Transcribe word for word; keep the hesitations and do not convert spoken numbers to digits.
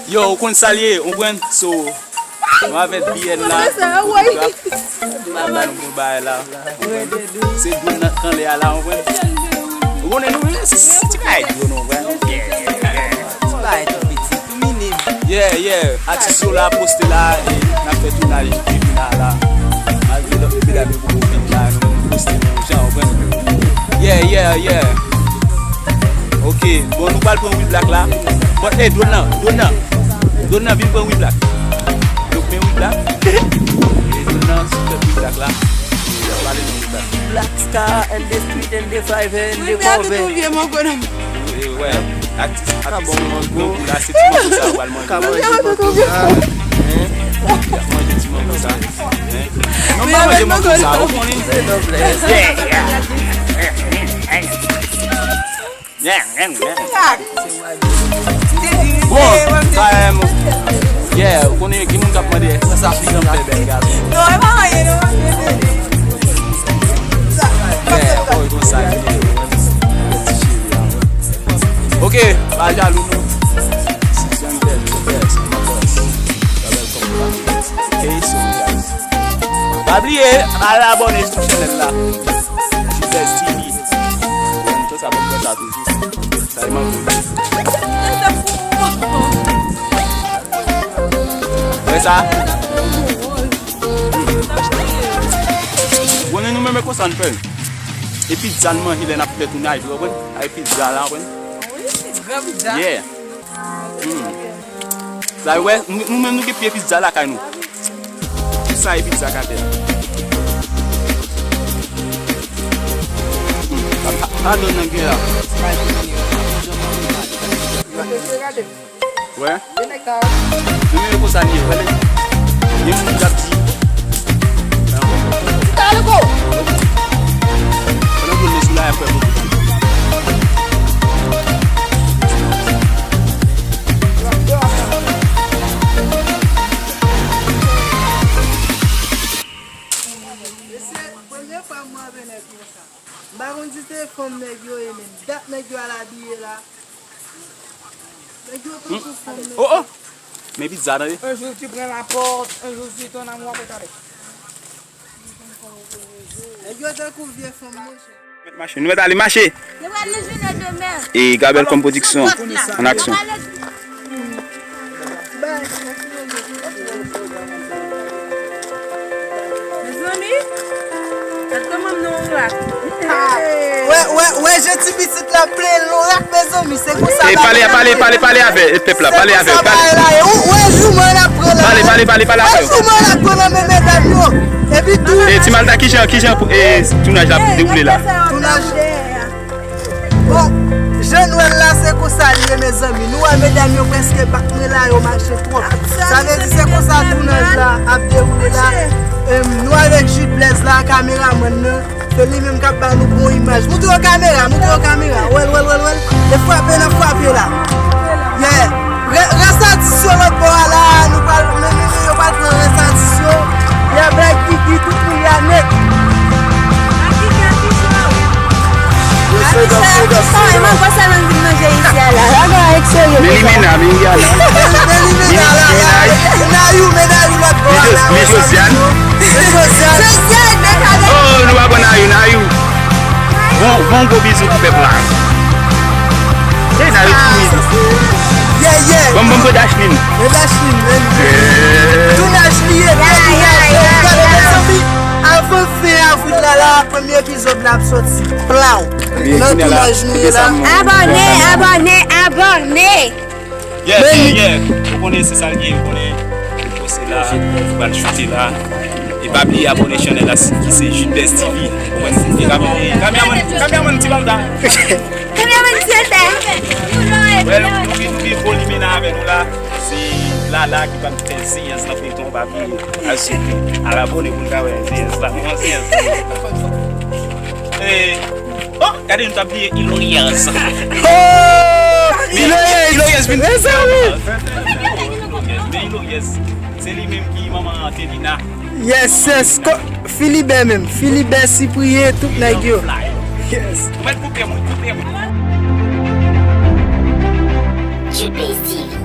Yo, ou konn sa l ye, ou konprann? So, nou avèk B N la. Sa, woy. N ap ba nou bon bagay la. Se dwòl nan k anlè a la, ou konprann? Ou konnen nou, se ti bagay dwòl, ou konprann? Ti bagay tou piti, tou minim. Yeah, yeah. Atis yo la poste la, e n ap fè tounaj tribinal la. Malgre lòt medam yo poko vin la, nou poste nou jan, ou konprann? Yeah, yeah, yeah. Ok, bon, nou pral pran We Black la. Bon, e, dwòl nan, dwòl nan. Dwòl nan, vin pran We Black. Donk, men We Black. E dwòl nan, sou tèt We Black la. Pale nou We Black. Black Star and the street and the five and the coven. Wi, men a tout ou vye mango nan. E, wè. Atis, atis, mango la, se ti mango sa, ou pral manje. Ka manje mango sa. Hein? Y ap manje ti mango sa. Hein? Non, pa manje mango sa, ou konnen. Yeah, yeah. Bon, sa, em, yeah, ou konnen gen moun k ap mande èske sa fi an fè bèl gason. Non, e pa anyen, non. Yeah, oh, e konsa li ye. Ti cheri a. Ok, pa jalou, non. Six hundred, yes, my boss. You're welcome. Ok, so, guys. Pa bliye, al abòne sou chanèl la. Jitès T V. Bon, tout sa, bon, sa toujou. Sa e mango. Wè sa? Konnen nou menm e konsa n fè. E pizza n manje lè n ap fè tounaj, ou konprann? Ay pizza la, ou konprann? Wi, gran pizza. Yeah. Hmm. Sa, wè, nou, nou menm nou gen pye pizza lakay nou. Sa e pizza k atè. Hmm. Pa, pa, pa done nan gen la. Wè. Men, men, konsa li ye, wè, men. Gen moun k ap di. Pandan dwòl nan sou la, y ap fè moun. Mesye, premye fwa m wè nèg konsa. M pa konn si se fanm nèg yo ye, men dat nèg yo al abiye la. Nèg yo tankou fanm nèg yo. Oh, oh! Men pizza, tande. Un jour tu prends la porte, un jour tu ton amour, après t'arrêtes. Nèg yo tankou vye fanm, monchè. Mèt mache, nou mèt ale mache. Nou pral nan jounen demen. E Gabel Kòm Pwodiksyon, an aksyon. Mezanmi, gad kòman m nan yon rak. Wè, wè, wè, jan ti pitit la plen l nan rak, mezanmi, se konsa. E pale, pale, pale, pale avè pèp la, pale avè yo, pale. Wè jouman l ap pran la. Pale, pale, pale, pale avè yo. Wè jouman l ap pran nan men medam yo. Epi tou. E Ti Malta, kijan, kijan, e, tounaj la ap dewoule la? Tounaj. Bon, jan n wè l la, se konsa li ye, mezanmi. Nou wè medam yo prèske bat mwen la, yo mache twòp. Sa vle di se konsa tounaj la ap dewoule la. Em, nou avèk Jude Blaise la, kameramann nan. Se li menm k ap ba nou bon imaj. Moutre yo kamera, moutre yo kamera. Wè l, wè l, wè l, wè l. E frape n ap frape la. Yeah. Re-, rès atis yo lòt bò a la, nou pral, men, men, men, yo pral pran rès atis yo. Y a Black Kiki, tout moun y a nèt. Mesye, mesye, mesye, mesye. Men limena, men y a la. Men limena la, la, Nayou, men Nayou lòt bò a la. Men Josiane. Men Josiane. Oh, nou pa pran Nayou, Nayou. Bon, bon gwo bizou pou pèp la. Hey, Nayou, timid. Yeah, yeah. Bon, bon, bon, Dashlin. Men Dashlin, men. Yeah. Tounaj li ye, tounaj li ye. Gade, mezanmi, avan fen avril la, la, premye epizòd la ap sòti. Plaw. Nan tounaj nou ye la. Abòne, abòne, abòne. Yeah, yeah, yeah. Ou konnen se sa l ye, ou konnen. Ou poste la, ou pral choute la. E pa bliye abòne chanèl la ki se Jude Best T V. Ou konprann? E kamè-, e kameramann, kameramann Ti Malta. Kameramann Ti Malta. Well, nou gen, nou gen gwo limena avè nou la. Se Lala ki pral fè zeyans nan feyton, pa bliye. Al swiv li. Al abòne pou n ka wè zeyans la. Kòman zeyans la? Eh, oh, gade, nou t ap bliye Iloriez. Oh! Iloriez, Iloriez vin. Mezanmi! Men Iloriez, se li menm ki manman Antelina. Yes, yes. Ko-, Philibert menm. Philibert, Cyprien, tout nèg yo. Yes. Ou mèt koupe mwen, koupe mwen. Cut Base T V.